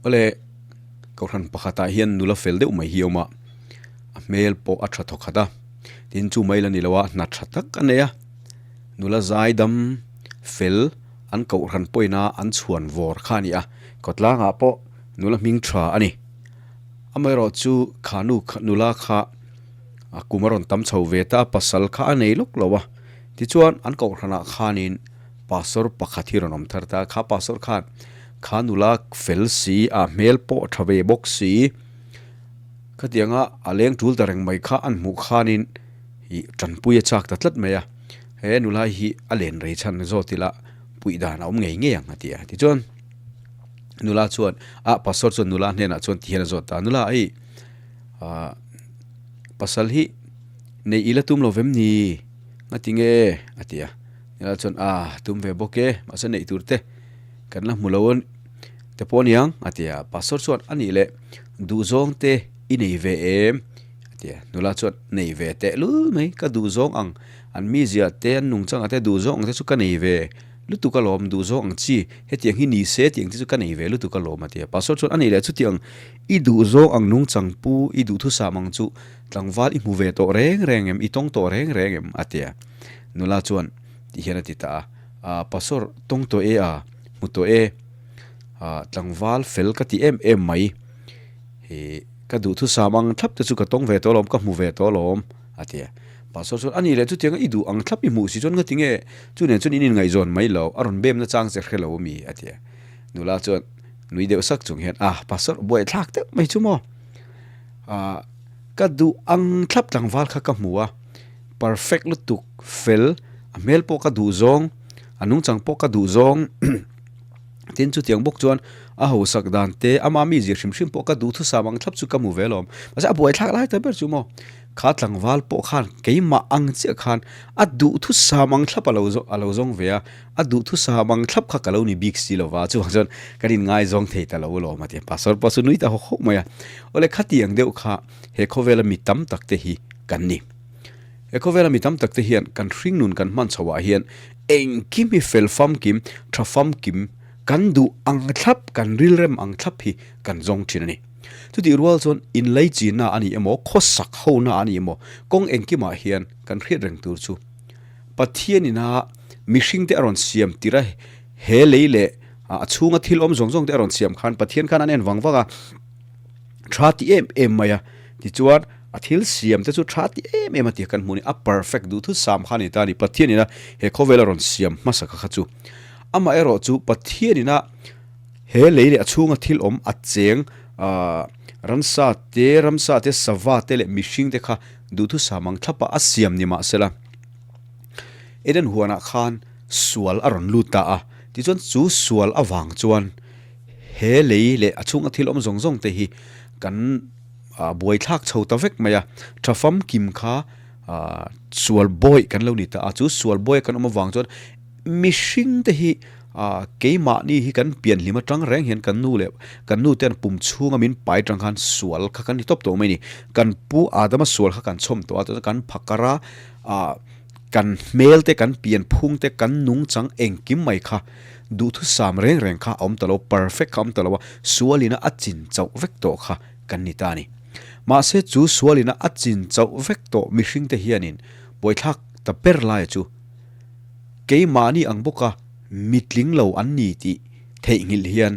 Awle kohhran pakhatah hian nula fel deuh mai hi a awm a, a hmel pawh a tha thawk khat a, tin chu mai la ni lo a hna tha tak a nei a, nula zai dam fel an kohhran pawhin a an chhuan vawr kha a ni a, kawtlangah pawh nula hming tha a ni. Amaherawh chu kha nu nula kha a kum a rawn tam chho ve ta a, pasal kha a nei lawk lo a, tichuan an kohhranah khanin pastor pakhat hi rawn awm thar ta a, kha pastor khan kha nula fel si a hmel pawh tha ve bawk si khatianga a leng tul ta reng mai kha an hmuh khanin ih tanpui a chak ta tlat mai a, he nula hi a len rei chhan zawt ila puih dan a awm ngei ngei ang a ti a, tichuan nula chuan ah pastor chuan nula hnenah chuan ti hian a zawt ta a, nula hei ah pasal hi nei ila tum lo vem ni nga ti nge a ti a. Nila chuan a tum ve bawk e, mahse neih tur te kan la hmu lo a te pawh aniang a ti a, pastor chuan a nih leh duhzawng te i nei ve em a ti a, nula chuan nei ve tehlul mai ka duhzawng ang an mizia te an nungchang ah te duhzawng ang te chu ka nei ve lutuk alawm duhzawng ang chi hetiang hi ni se tih ang te chu ka nei ve lutuk alawm a ti a, pastor chuan a nih leh chutiang i duhzawng ang nungchang pu i duhthusam ang chu tlangval i hmu ve tawh reng reng em i tawng tawh reng reng em a ti a. Nula chuan ti hian a ti ta a, Aa pasawr tawng tawh e a, hmu tawh e, aa tlangval fel ka ti em em mai, he ka duhthusam ang thlap te chu ka tawng ve tawh alawm, ka hmu ve tawh alawm a ti a. Pasawr chuan a nih leh chutianga i duh ang thlap i hmuh si chuan nga tinge chu nen chuan in inngaihzawn mai lo, a rawn bem na chang che hre lo ami a ti a. Nula chuan nui deuh sak chung hian a pasawr buaithlak deuh mai chu maw, aa ka duh ang thlap tlangval kha ka hmu a, Perfect lutuk fel, a hmel pawh ka duh zawng, a nungchang pawh ka duh zawng tin chutiang bawk chuan a hausak dan te ama mi zir hrim hrim pawh ka duh thusam ang thlap chu ka hmu ve alawm. Mahse a buaithlak lai ta ber chu maw kha tlangval pawh khan keimah ang chiah khan a duh thusam ang thlap a lo a lo zawng ve a, a duh thusam ang thlap kha ka lo ni bik si lova chuvang chuan kan inngaizawng thei ta lo alawm a ti a. Pastor pawh chu nui ta hawk hawk mai a, awle khatiang deuh kha he khawvela mi tam tak te hi kan ni. He khawvela mi tam tak te hian kan hringnun kan hman chho ah hian engkim hi fel famkim, tha famkim, kan duh ang thlap, kan rilrem ang thlap hi kan zawng thin a ni. Chutih rual chuan inlei chinna a ni emaw, khawsak hona a ni emaw, kawng engkimah hian kan hriat reng tur chu Pathianina mihringte a rawn siam tir a, he lei leh a chhunga thil awm zawng zawng te a rawn siam khan Pathian khan an en vang vang a, tha ti em em mai a, tichuan a thil siam te chu tha ti em em a tih kan hmu a ni, a perfect duh thut sam kha a ni ta a ni, Pathian ina he khawvel a rawn siam hmasa kha kha chu amaherawh chu Pathian ina he lei leh a chhunga thil awm a cheng ah ramsa te ramsa te sava te leh mihring te kha duhthusam ang thlap a a siam ni mahsela Eden huanah khan sual a rawn lut ta a, tichuan chu sual avang chuan He lei leh a chhunga thil awm zawng zawng te hi kan buaithlak chho ta vek mai a, tha famkim kha sual bawi kan lo ni ta a, chu sual bawi kan awm avang chuan mihring te hi keimahni hi kan pianhlim atang reng hian kan nu leh kan nu ten pum chhunga min pai atang khan sual kha kan ni tawp tawh mai a ni, kan pu Adama sual kha kan chhawm tawh a, chuan kan phakar a kan hmel te kan pianphung te kan nungchang engkim mai kha Duhthusam reng reng kha a awm ta lo, perfect kha a awm ta lo a, sualina a chin chauh vek tawh kha kan ni ta a ni. Mahse chu sualina a chin chauh vek tawh mihringte hianin buaithlak ta ber laia chu keimahni ang bawka mitling lo an ni tih theihnghilh hian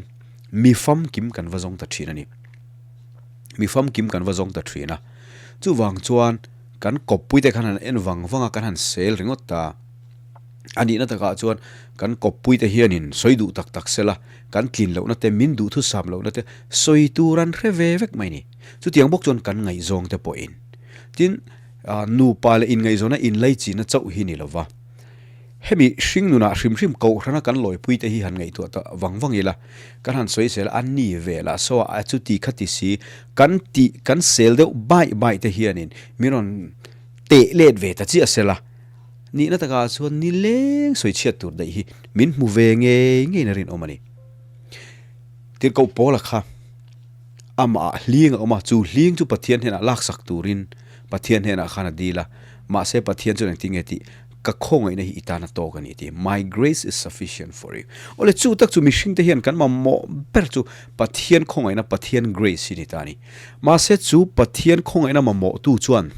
mi famkim kan va zawng ta thin a ni. Mi famkim kan va zawng ta thin a. Chuvang chuan kan kawppuite khan han en vang vang a, kan han sel ringawt ta. A nihna takah chuan kan kawppuite hianin sawi duh tak tak sela, kan tlin lohna te, min duh thusam lohna te sawi tur an hre ve vek mai ni. Chutiang bawk chuan kan ngaihzawng te pawhin. Tin, nupa leh inngaihzawna inlaichinna chauh hi ni lova, hemi hring nunah hrim hrim kohhrana kan lawipuite hi han ngaihtuah ta vang vang ila, kan han sawi sel a, ni ve lah saw a, chuti kha ti si, kan tih kan sel deuh baih baih te hianin min rawn teh let ve ta chiah sela. Nihna takah chuan nileng sawi chhiat tur daih hi min hmu ve ngei ngeiin a rinawm a ni. Tirhkoh Paula kha amah ah hling a awm a, chu hling chu Pathian hnenah laksak turin Pathian hnenah khan a dil a, mahse Pathian chuan engtin nge tih? Ka khawngaihna hi i tan a tawk a ni ti. My grace is sufficient for you. Awle chu tak chu mihringte hian kan mamawh ber chu Pathian khawngaihna, Pathian grace hi ni ta a ni. Mahse chu Pathian khawngaihna mamawhtu chuan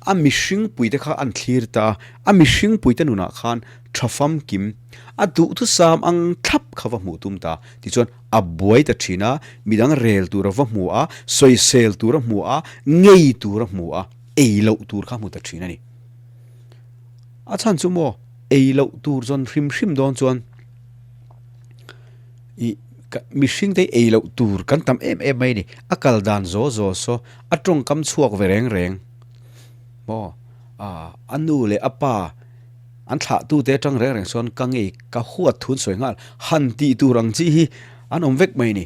a mihringpuite kha an thlir ta a, a mihringpuite nunah khan tha famkim, a duhthusam ang thlap kha va hmuh tum ta. Tichuan a buai ta thin a, midang rel tur a va hmu a, sawisel tur a hmu a, ngei tur a hmu a, ei loh tur kha hmu ta thin a ni. A chhan chu maw, ei loh tur zawn hrim hrim dawn chuan ih mihring te ei loh tur kan tam em em mai a ni. A kal dan zaw zaw saw, a tawngkam chhuak ve reng reng maw, a nu leh a pa an thlah tu te atang reng reng sawn ka ngei ka huat thun sawi nghal han tih tur ang chi hi an awm vek mai a ni.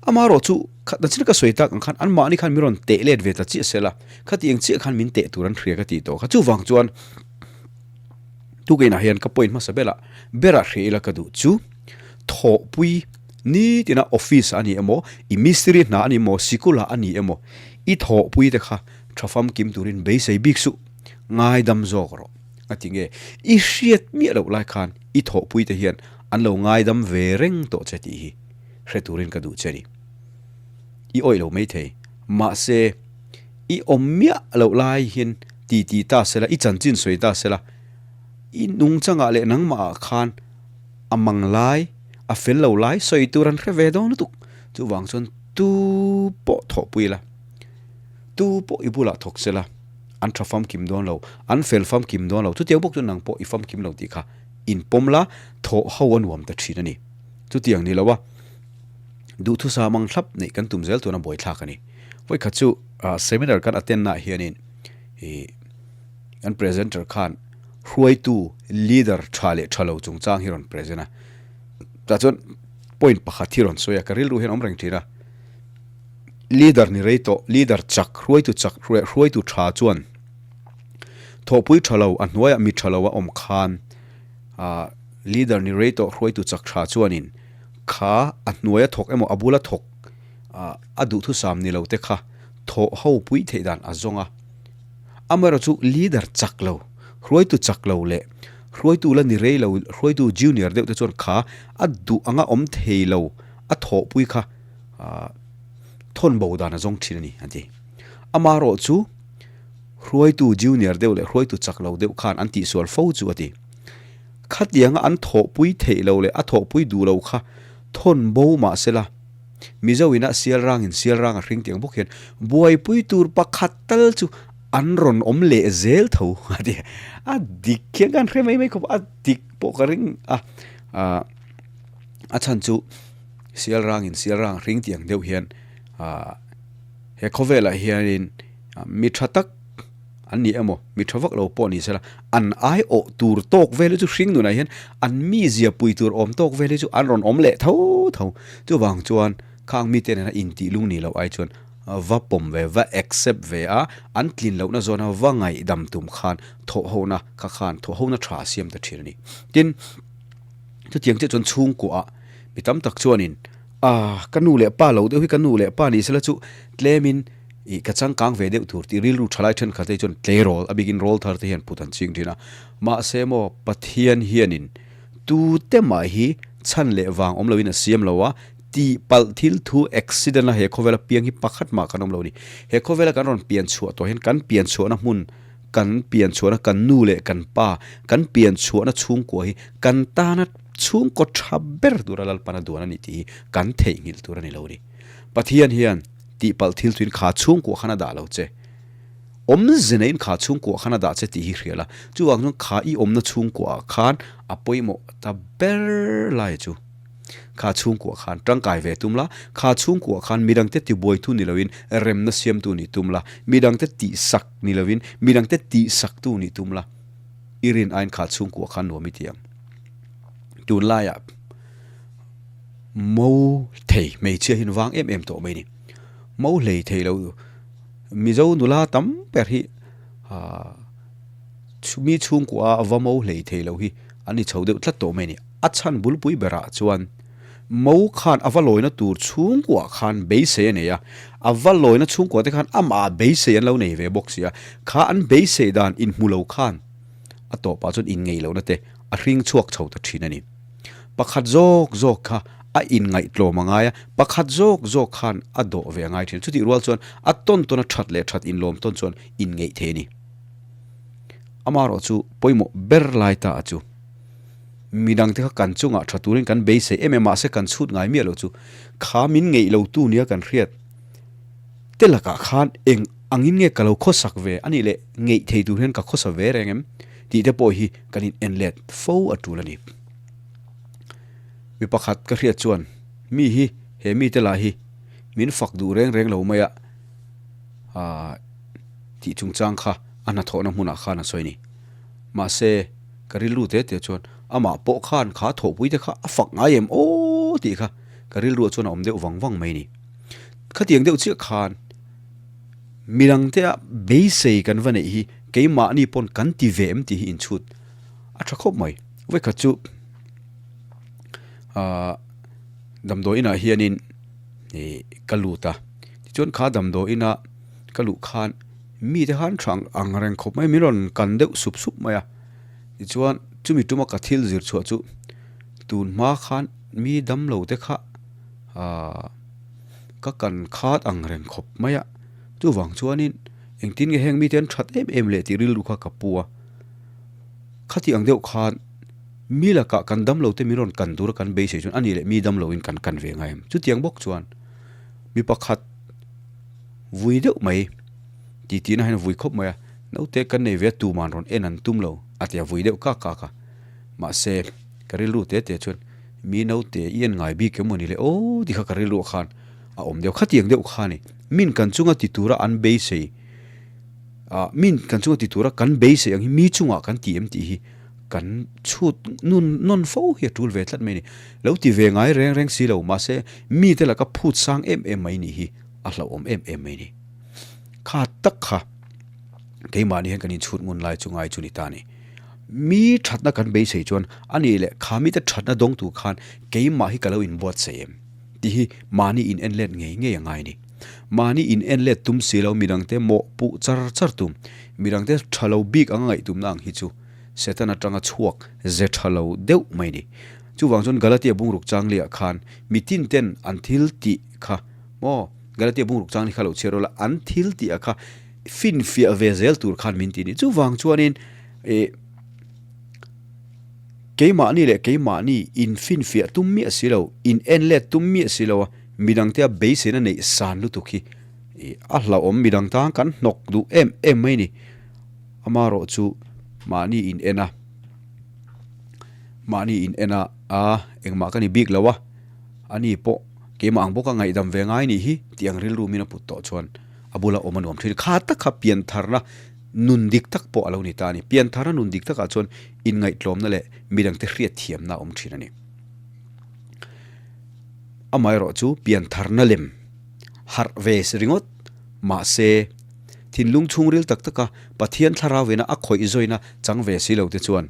Amaherawh chu khatna chin ka sawi tak ang khan anmahni khan min rawn teh let ve ta chiah sela, khatiang chiah khan min teh tur an hria ka tih tawh kha. Chuvang chuan tukainah hian ka point hmasa belah berah hria ila ka duh chu thawhpui nitina office ah a ni emaw, i mistiri hna a ni emaw, sikul ah a ni emaw, i thawhpui te kha tha famkim turin beisei bik suh, ngaidam zawk rawh a ti nge. I hriat miah loh lai khan i thawhpui te hian an lo ngaidam ve reng tawh che tih hi. hre turin ka duh che ni. I awih lo maithei. Mahse, i awm miah loh lai hian ti ti ta sela, i chanchin sawi ta sela, i nungchangah leh nangmahah khan a mang lai, a fel lo lai sawi tur an hre ve dawn lutuk. Chuvang chuan tu pawh thawhpui la, tu pawh i bulah thawk sela, an tha famkim dawn lo, an fel famkim dawn lo. Chutiang bawk chu nang pawh i famkim lo tih kha inpawm la, thawh ho a nuam ta thin a ni. Chutiang ni lo a, duhthusam ang thlap neih kan tum zel tuna buaithlak a ni. Vawikhat chu seminar kan attend naah hianin ih kan presenter khan hruaitu leader tha leh tha lo chungchang hi rawn present a. Tah chuan point pakhat hi rawn sawi a, ka rilru hian awm reng thin a. Leader ni rei tawh, leader chak, hruaitu chak, hruaitu tha chuan thawhpui tha lo, a hnuaiah mi tha lo a awm khan ah Leader ni rei tawh hruaitu chak tha chuanin kha a hnuaia thawk emaw a bula thawk a duhthusam ni lo te kha thawh ho pui theih dan a zawng a. Amaherawh chu leader chak lo, hruaitu chak lo leh hruaitu la ni rei lo, hruaitu junior deuh te chuan kha a duh anga awm thei lo a thawhpui kha thawn bo dan a zawng thin a ni an ti. Amaherawh chu hruaitu junior deuh leh hruaitu chak lo deuh khan an tihsual fo chu a ti. Khatianga an thawhpui theih lo leh a thawhpui duh lo kha thawn bo mah sela, Mizo ina sial rangin sial rang a hring tiang bawk hian buaipui tur pakhat tal chu an rawn awm leh zel tho a ti. A dik khian ka han hre mai mai khawp a, a dik pawh ka ring a, a chhan chu sial rangin sial rang a hring tiang deuh hian he khawvelah hianin mi tha tak An ni emaw, mi tha vak lo pawh ni sela, an aiawh tur tawk vel hi chu hring nunah hian an mizia pui tur awm tawk vel hi chu an rawn awm leh tho tho. Chuvang chuan khang mite nena intih lung ni loh ai chuan va pawm ve, va accept ve a, an tlin lohna zawna va ngaihdam tum khan thawhhona kha khan thawhhona tha a siam ta thin a ni. Tin, chutiang chiah chuan chhungkuaah mi tam tak chuanin, Ah, ka nu leh pa lo deuh hi ka nu leh pa ni sela chu tlemin Ih, ka changkang ve deuh tur tih rilru thalai thenkhat te chuan tleirawl, a bikin rawl thar te hian put an ching thin a. Mahse maw, Pathian hianin tute mah hi chhan leh vang awm loin a siam lo a, tihpalh thil thu accident a he khawvela piang hi pakhat mah kan awm lo a ni. He khawvela kan rawn pian chhuah tawh hian kan pian chhuahna hmun, kan pian chhuahna kan nu leh kan pa, kan pian chhuahna chhungkua hi kan tana chhungkaw tha ber tura Lalpana duan a ni tih hi kan theihnghilh tur a ni lo a ni. Pathian hian tihpalh thil thuin kha chhungkuah khan a dah lo che. Awmze neiin kha chhungkuah khan a dah che tih hi hria la. Chuvang chuan kha i awmna chhungkuahah khan a pawimawh ta ber lai chu kha chhungkuah khan tangkai ve tum la, kha chhungkuah khan midangte tibuaitu ni loin remna siamtu nih tum la, midangte tihsak ni loin midangte tihsaktu nih tum la, i rin aiin kha chhungkuah khan nuam i ti ang. Tunlaiah. Mo thei hmeichhia hian vang em em tawh mai a ni. Mo hlei thei lo Mizo nula tam ber hi ah mi chhungkua a va mo hlei thei lo hi an ni chho deuh tlat tawh mai a ni. A chhan bulpui berah chuan mo khan a va lawina tur chhungkuah khan beisei a nei a, a va lawina chhungkua te khan amah beisei an lo nei ve bawk si a, kha an beisei dan inhmu lo khan. A tawpah chuan inngeih lohna te a hring chhuak chho ta thin a ni. Pakhat zawk zawk kha a inngaihtlawm a ngai a, pakhat zawk zawk khan a dawh ve a ngai thin. Chutih rual chuan a tawn tawn a that leh that inlawm tawn chuan inngeih thei a ni. Amaherawh chu pawimawh ber lai ta a chu midangte kha kan chungah tha turin kan beisei em em mahse kan chhut ngai miah lo chu kha min ngeih lo tu nia kan hriat te lakah khan eng angin nge ka lo khawsak ve a nih leh ngeih thei tur hian ka khawsa ve reng em tih te pawh hi kan in en let fo a tul a ni. Mi pakhat ka hriat chuan mi hi he mite lah hi min fak duh reng reng lo mai a aah tih chungchang kha a hnathawhna hmunah khan a sawi a ni. Mahse ka rilru te te chuan amah pawh khan kha thawhpui te kha a fak ngai em aw tih kha ka rilruah chuan a awm deuh vang vang mai a ni. Khatiang deuh chiah khan Midangtea beisei kan va neih hi keimahni pawn kan ti ve em tih hi inchhut a tha khawp mai. Vawikhat chu aah damdawi inah hianin ih ka lut a, tichuan kha damdawi ina ka luh khan mite khan tha ang reng khawp mai, min rawn kan deuh sup sup mai a. Tichuan chumi tuma ka thil zir chhuah chu tun hma khan mi damlo te kha aah. Ka kan khat ang reng khawp mai a, chuvang chuanin engtin nge heng mite an that em em leh tih rilru kha ka pu a. Khati ang deuh khan mi lakah kan damlo te min rawn kan tur a kan beisei chuan ani leh mi damlo in kan kan ve ngai em. Chutiang bawk chuan mi pakhat vui deuh mai ti tihna hian a vui khawp mai a, naute kan nei ve a tuman rawn en an tum lo a ti a vui deuh kak kak a. Mahse ka rilru te te chuan Mi naute i en ngai bik emaw ni le aw ti kha ka rilruah khan a awm deuh khatiang deuh kha ni. Min kan chunga ti tura an beisei ah min kan chunga ti tura kan beisei ang hi mi chungah kan ti em tih hi kan chhut nun nawn fo hi a tul ve tlat mai ni. Lo ti ve ngai reng reng si lo mahse mite laka phut sang em em mai nih hi a hlauhawm em em mai ni. Kha tak kha keimahni hian kan inchhut ngun lai chu ngai chu ni ta ni. Mi thatna kan beisei chuan a nih leh kha mite thatna dawng tur khan keimah hi ka lo inbuatsaih em? tih hi mahni in en let ngei ngei a ngai a ni. Mahni in en let tum si lo midangte mawh puh char char tum, midangte tha lo bik anga ngaihtumna ang hi chu Satan atanga chhuak ze tha lo deuh mai a ni. Chuvang chuan Galatia bungruk changliah khan mitin ten an thil tih kha maw Galatia bungruk changli kha lo chhiar rawh la, an thil tih ah kha finfiah ve zel tur khan min ti a ni. Chuvang chuanin ih keimahni leh keimahni infinfiah tum miah si lo, in en let tum miah si lo a, midangte a beiseina neih san lutuk hi ih a hlauhawm midang tan kan hnawk duh em em mai a ni. Amaherawh chu mahni in en a, mahni in en a, a engmah ka ni bik lo a, ani pawh keimah ang bawka ngaihdam ve ngai nih hi tih ang rilru min a put tawh chuan a bula awm a nuam thin. Kha tak kha piantharna nun dik tak pawh a lo ni ta a ni. Piantharna nun dik takah chuan inngaihtlawmna leh midangte hriatthiamna a awm thin a ni. Amaherawh chu piantharna lem harh ve ringawt mahse thinlung chhungril tak taka Pathian thlarau vena a khawih zawina chang ve si lo te chuan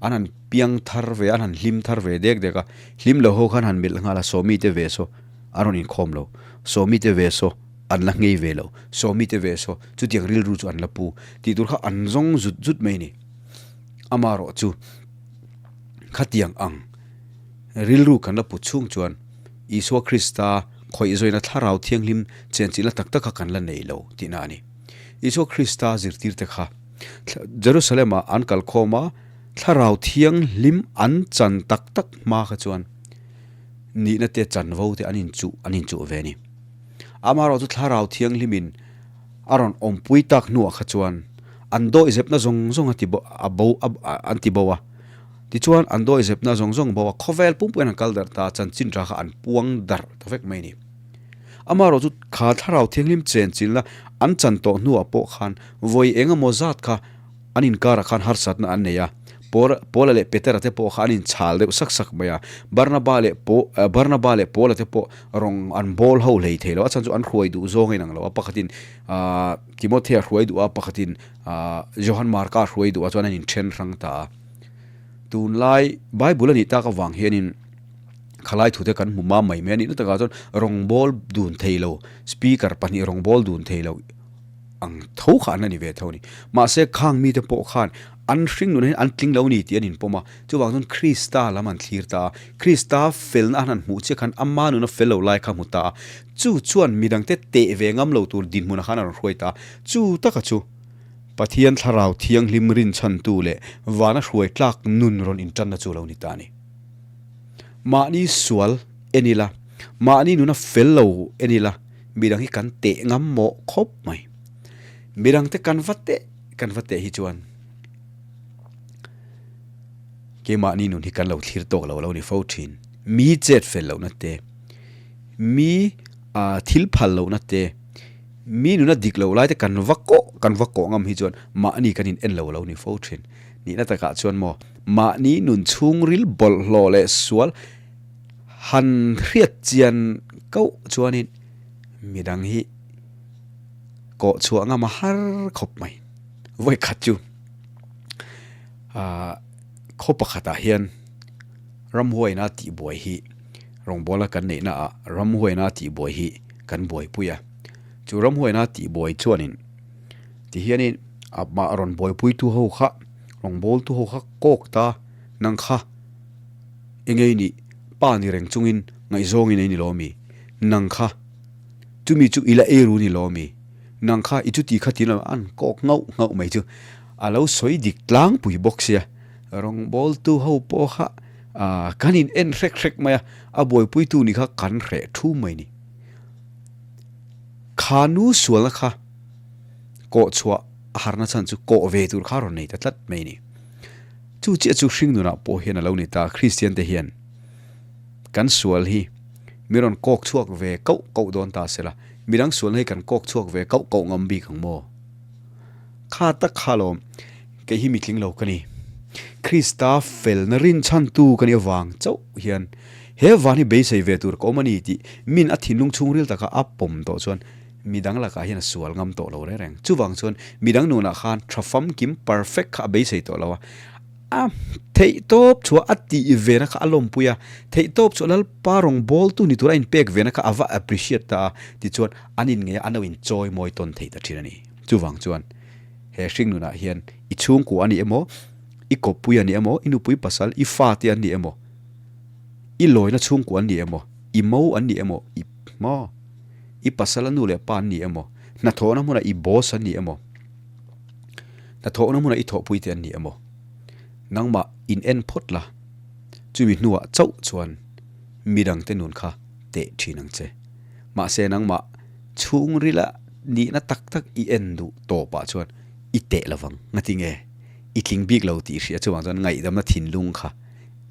an han piang thar ve, an han hlim thar ve dek dek a. Hlim lo ho khan han melh nghal a, Sawmi te ve saw a rawn inkhawm lo, Sawmi te ve saw an la nghei ve lo, Sawmi te ve saw chutiang rilru chu an la pu tih tur kha an zawng zut zut mai a ni. Amaherawh chu khatiang ang rilru kan la put chhung chuan Isua Krista khawih zawina thlarau thianghlim chenchilhna tak tak kha kan la nei lo tihna a ni. Isua Krista zirtirte kha Jerusalem-ah an kalkhawm a, thlarau thianghlim an chan tak tak hma kha chuan nihna te chanvo te an inchuh an inchuh ve a ni. Amaherawhchu thlarau thianghlimin a rawn awmpui tak hnuah kha chuan an dawihzepna zawng zawng a ti a bo an ti bo a. Tichuan an dawihzepna zawng zawng bo a, khawvel pumpuiin an kal darh ta a, chanchin tha kha an puang darh ta vek mai a ni. Amaherawhchu kha thlarau thianghlim chenchilhna an chan tawh hnuah pawh khan vawi eng emaw zat kha an inkarah khan harsatna an nei a, Paula leh Petera te pawh kha an inchhal deuh sak sak mai a, Barnaba leh Barnaba leh Paula te pawh rawng an bawl ho hlei thei lo, a chhan chu an hruai duh zawng a inang lo a, pakhatin Timothea hruai duh a, pakhatin Johan Marka hruai duh a chuan an inthen hrang ta a. Tunlai Bible a nih tak avang hianin khalai thute kan hmu mam mai mai a nih na takah chuan rawngbawl dun thei lo, speaker pahnih rawngbawl dun thei lo. ang tho kha an la ni ve tho a ni. Mahse khang mite pawh khan an hring nunah hian an tling lo ni tih an inpawm a, chuvang chuan Krista lam an thlir ta a, Krista felna an han hmuh chiah khan ama nuna fel lo lai kha hmu ta a, chu chuan midangte teh ve ngam lo tur dinhmunah khan a rawn hruai ta a, chu taka chu Pathian Thlarau Thianghlim rinchhantu leh vana hruai tlak nun rawn intanna chu lo ni ta a ni. Mahni sual en ila, mahni nuna fel lo en ila, midang hi kan teh ngam mawh khawp mai. Midangte kan va teh kan va teh hi chuan keimahni nun hi kan lo thlir tawk lo lo ni fo thin. Mi chet fel lohna te, mi ah thil phal lohna te, mi nuna dik loh lai te kan va kawh kan va kawh ngam hi chuan mahni kan in en lo lo ni fo thin. Nihna takah chuan maw mahni nun chhungril bawlhhlawh leh sual han hriat chian koh chuanin midang hi kawh chhuah ngam a har khawp mai. Vawi khat chu ah khaw pakhatah hian ramhuaina tihbuai hi rawngbawla kan neihna ah ramhuaina tihbuai hi kan buaipui a. Chu ramhuaina tihbuai chuanin tihianin amah rawn buaipuitu ho kha rawngbawltu ho kha kawk ta nang kha eng ei nih pa ni reng chungin ngaihzawng in ei ni lo ami nang kha chumi chu ila ei ru ni lo ami nang kha i chuti kha tin an kawk ngauh ngauh mai chu a lo sawi dik tlangpui bawk sia rawngbawltu ho pawh kha ah kan in en hrek hrek mai a a buaipuitu ni kha kan hreh thu mai ni kha nu sualna kha kawh chhuah a harna chhan chu kawh ve tur kha rawn nei ta tlat mai ni. Chu chiah chu hring nunah pawh hian a lo ni ta, Kristian te hian kan sual hi mi rawn kawk chhuak ve kauh kauh dawn ta se la, midang sualna hi kan kawk chhuak ve kauh kauh ngam bik ang maw? Kha tak kha lawm, kei hi mitling lo ka ni. Krista felna rinchhantu ka nih avang chauh hian he van hi beisei ve tur ka awm a ni tih min a thinlung chhungril taka a pawm tawh chuan Midang lakah hian a sual ngam tawh lo reng reng. Chuvang chuan midang nunah khan tha famkim, perfect, kha a beisei tawh lo a. A theihtawp chhuah a tih vena kha a lawmpui a, theihtawp chhuah Lalpa rawngbawltu ni tura a inpek vena kha a va appreciate ta a, tichuan an inngeih a, an lo inchawi mawi tawn thei ta thin a ni. Chuvang chuan he hring nunah hian i chhungkua a ni emaw, i kawppui a ni emaw, i nupui pasal, i fate an ni emaw, i lawina chhungkua an ni emaw, i mo an ni emaw, i maw? I pasal a nu leh pa an ni emaw, hnathawhna hmunah i boss an ni emaw, hnathawhna hmunah i thawhpui te an ni emaw, nangmah in en phawt la, chumi hnuah chauh chuan midangte nun kha teh thin ang che. Mahse nangmah chhungrila nihna tak tak i en duh tawpah chuan i teh lovang, ngatinge i tling bik lo tih hria chuvang chuan ngaihdamna thinlung kha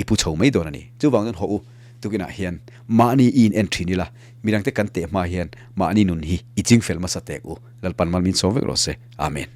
i pu chho mai dawn a ni. Chuvang chuan hawh u, tukinah hian mahni i in en thin ila, Midangte kan teh hma hian mahni nun hi i chingfel hmasa tek u. Lalpan mal min sawm vek rawh se. Amen.